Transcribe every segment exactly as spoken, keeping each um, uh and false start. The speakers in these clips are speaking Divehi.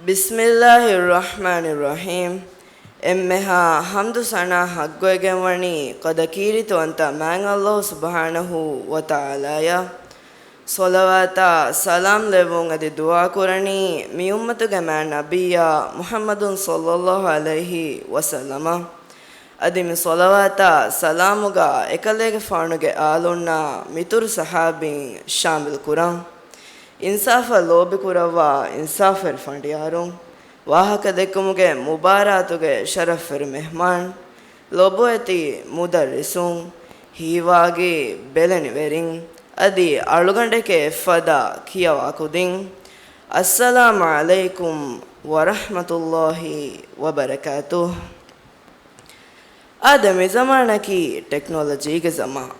ބިސްމިއްލާހިއްރަޙްމާނިއްރަޙީމް. އެންމެހާ ޙަމްދު ސަނާ ޙައްޤުވެގެންވަނީ ޤަދަކީރިތިވަންތަ މާތް ﷲ ސުބްޙާނަހޫ ވަތަޢާލާއަށް. ޞަލަވާތާ ސަލާމް ލެއްވުން އަދި ދުޢާ ކުރަނީ މި އުއްމަތުގެ މާތް ނަބިއްޔާ މުޙައްމަދު ޞައްލައްލާހު ޢަލައިހި ވަސައްލަމަށް. އަދި މި ޞަލަވާތާ ސަލާމުގަ އެކަލޭގެފާނުގެ އާލުންނާ މިތުރު ޞަޙާބީން ޝާމިލް ކުރަން. އިންސާފަށް ލޯބިކުރައްވާ އިންސާފުވެރި ފަނޑިޔާރުން، ވާހަކަދެއްކުމުގެ މުބާރާތުގެ ޝަރަފްވެރި މެހްމާން، ލޮބުވެތި މުދައްރިސުން، ހީވާގި ބެލެނިވެރިން، އަދި އަޅުގަނޑެކޭ އެއްފަދަ ކިޔަވާ ކުދިން، އައްސަލާމު ޢަލައިކުމް ވަރަޙްމަތުﷲ ވަބަރަކާތުހު. އާދެ، މި ޒަމާނަކީ ޓެކްނޮލޮޖީގެ ޒަމާން.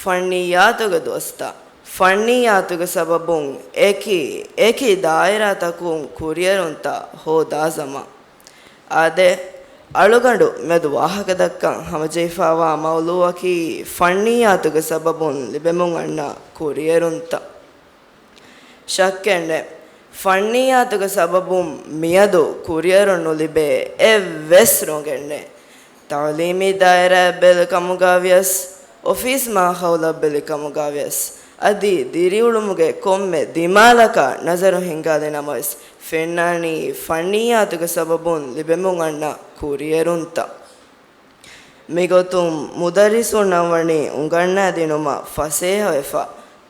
ފަންނިއްޔާތުގެ ދުވަސްތައް. ފަންނިއްޔާތުގެ ސަބަބުން އެކި އެކި ދާއިރާތަކުން ކުރިއެރުންތައް ހޯދާ ޒަމާން. އާދެ، އަޅުގަނޑު މެދު ވާހަކަދައްކަން ހަމަޖެހިފައިވާ މައުޟޫޢަކީ ފަންނިއްޔާތުގެ ސަބަބުން ލިބެމުން އަންނަ ކުރިއެރުންތައް. ޝައްކެއް ނެތް، ފަންނިއްޔާތުގެ ސަބަބުން މިއަދު ކުރިއެރުން ނުލިބޭ އެއްވެސް ރޮނގެއް ނެތް. ތަޢުލީމީ ދާއިރާއަށް ބެލި ކަމުގަ ވިޔަސް، އޮފީސް މާހައުލަށް ބެލި ކަމުގަ ވިޔަސް، އަދި ދިރިއުޅުމުގެ ކޮންމެ ދިމާލަކަށް ނަޒަރު ހިންގާލި ނަމަވެސް، ފެންނާނީ ފަންނިއްޔާތުގެ ސަބަބުން ލިބެމުން އަންނަ ކުރިއެރުންތައް. މިގޮތުން މުދައްރިސުންނަށް ވަނީ އުނގަންނާދިނުމަށް ފަސޭހަވެފަ،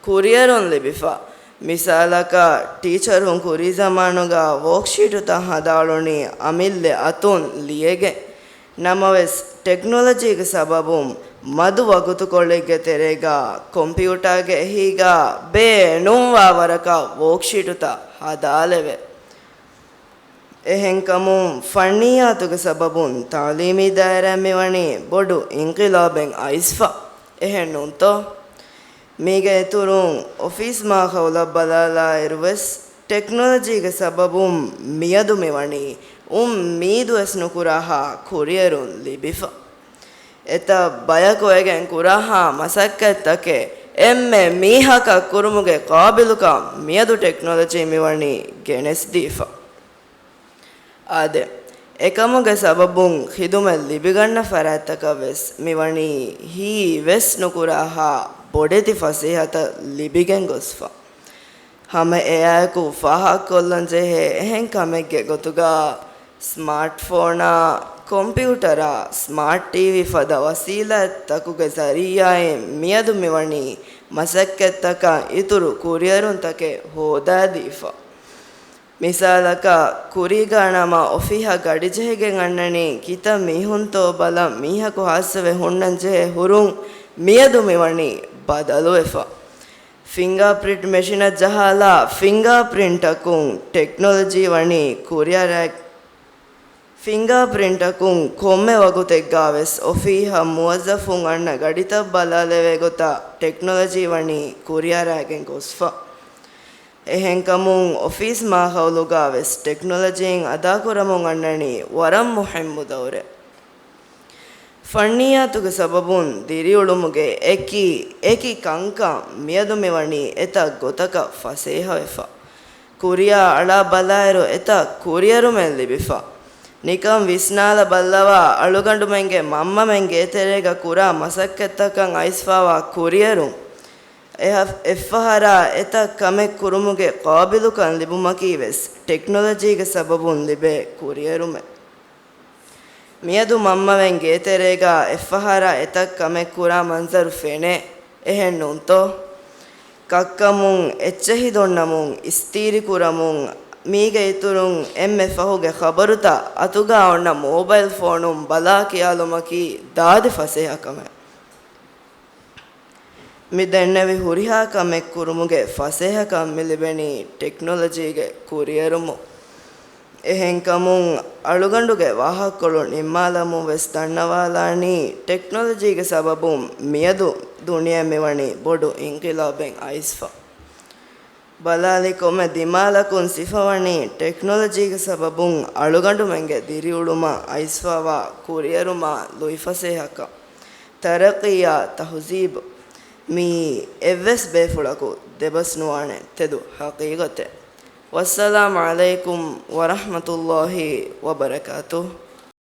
ކުރިއެރުން ލިބިފަ. މިސާލަކަށް، ޓީޗަރުން ކުރީ ޒަމާނުގަ ވޯކްޝީޓުތައް ހަދާއަޅުނީ އަމިއްލަ އަތުން ލިޔެގެން. ނަމަވެސް، ޓެކްނޮލޮޖީގެ ސަބަބުން މަދު ވަގުތުކޮޅެއްގެ ތެރޭގަ ކޮމްޕިއުޓާގެ އެހީގަ ބޭނުންވާ ވަރަކަށް ވޯކްޝީޓުތައް ހަދާލެވޭ. އެހެންކަމުން، ފަންނިއްޔާތުގެ ސަބަބުން ތަޢުލީމީ ދާއިރާއަށް މިވަނީ ބޮޑު އިންޤިލާބެއް އައިސްފަ. އެހެންނޫންތޯ؟ މީގެ އިތުރުން، އޮފީސް މާހައުލަށް ބަލާލާއިރުވެސް، ޓެކްނޮލޮޖީގެ ސަބަބުން މިއަދު މިވަނީ އުއްމީދުވެސް ނުކުރާހާ ކުރިއެރުން ލިބިފަ. އެތައް ބަޔަކު އެގެން ކުރާހާ މަސައްކަތްތަކެއް އެންމެ މީހަކަށް ކުރުމުގެ ޤާބިލުކަން މިއަދު ޓެކްނޮލޮޖީ މިވަނީ ގެނެސްދީފަ. އާދެ، އެކަމުގެ ސަބަބުން ޚިދުމަތް ލިބިގަންނަ ފަރާތްތަކަށް ވެސް މިވަނީ ހީވެސް ނުކުރާހާ ބޮޑެތި ފަސޭހަތައް ލިބިގެން ގޮސްފަ. ހަމަ އެއާއެކު ފާހަގަކޮށްލަން ޖެހޭ އެހެން ކަމެއްގެ ގޮތުގަ، ސްމާޓްފޯނާ، ކޮމްޕިއުޓަރާ، ސްމާޓް ޓީވީ ފަދަ ވަސީލަތްތަކުގެ ޒަރީއާއިން މިއަދު މިވަނީ މަސައްކަތްތަކަށް އިތުރު ކުރިއެރުންތަކެއް ހޯދާދީފަ. މިސާލަކަށް، ކުރީގާ ނަމަ އޮފީހަށް ގަޑިޖެހިގެން އަންނަނީ ކިތައް މީހުންތޯ ބަލަން މީހަކު ހާއްސަވެ ހުންނަން ޖެހޭ ހުރުން މިއަދު މިވަނީ ބަދަލުވެފަ. ފިންގާ ޕްރިންޓް މެޝިނަށް ޖަހާލާ ފިންގާ ޕްރިންޓަކުން ޓެކްނޮލޮޖީ ވަނީ ކުރިއަރާ-، ފިންގާ ޕްރިންޓަކުން ކޮންމެ ވަގުތެއްގާ ވެސް އޮފީހަށް މުވައްޒަފުން އަންނަ ގަޑިތައް ބަލާލެވޭ ގޮތަށް ޓެކްނޮލޮޖީ ވަނީ ކުރިއަރާގެން ގޮސްފަ. އެހެންކަމުން އޮފީސް މާހައުލުގާ ވެސް ޓެކްނޮލޮޖީން އަދާކުރަމުން އަންނަނީ ވަރަށް މުހިއްމު ދައުރެއް. ފަންނިއްޔާތުގެ ސަބަބުން ދިރިއުޅުމުގެ އެކި އެކި ކަންކަން މިއަދު މިވަނީ އެތައް ގޮތަކަށް ފަސޭހަވެފަ. ކުރިއަށް އަޅާ ބަލާއިރު އެތައް ކުރިއެރުމެއް ލިބިފަ. ނިކަން ވިސްނާލަ ބައްލަވާ، އަޅުގަނޑުމެންގެ މަންމަމެން ގޭތެރޭގަ ކުރާ މަސައްކަތްތަކަށް އައިސްފައިވާ ކުރިއެރުން، އެހަ-، އެއްފަހަރާ އެތައް ކަމެއް ކުރުމުގެ ޤާބިލުކަން ލިބުމަކީ ވެސް ޓެކްނޮލޮޖީގެ ސަބަބުން ލިބޭ ކުރިއެރުމެއް. މިއަދު މަންމަމެން ގޭތެރޭގަ އެއްފަހަރާ އެތައް ކަމެއް ކުރާ މަންޒަރު ފެނޭ، އެހެން ނޫންތޯ؟ ކައްކަމުން، އެއްޗެހި ދޮންނަމުން، އިސްތިއިރި ކުރަމުން، މީގެ އިތުރުން އެންމެ ފަހުގެ ޚަބަރުތައް އަތުގަ އޮންނަ މޯބައިލް ފޯނުން ބަލާ ކިޔާލުމަކީ ދާދި ފަސޭހަ ކަމެއް. މި ދެންނެވި ހުރިހާ ކަމެއް ކުރުމުގެ ފަސޭހަކަން މި ލިބެނީ ޓެކްނޮލޮޖީގެ ކުރިއެރުމުން. އެހެންކަމުން، އަޅުގަނޑުގެ ވާހަކަކޮޅު ނިންމާލަމުން ވެސް ދަންނަވާލާނީ، ޓެކްނޮލޮޖީގެ ސަބަބުން މިއަދު ދުނިޔެ މިވަނީ ބޮޑު އިންޤިލާބެއް އައިސްފަ. ބަލާލި ކޮންމެ ދިމާލަކުން ސިފަވަނީ ޓެކްނޮލޮޖީގެ ސަބަބުން އަޅުގަނޑުމެންގެ ދިރިއުޅުމަށް އައިސްފައިވާ ކުރިއެރުމާ ލުއިފަސޭހަކަން. ތަރައްޤީއާ ތަހުޒީބު، މިއީ އެއްވެސް ބޭފުޅަކު ދެބަސް ނުވާނެ ތެދު ހަޤީގަތެއް. والسلام عليكم ورحمة الله وبركاته.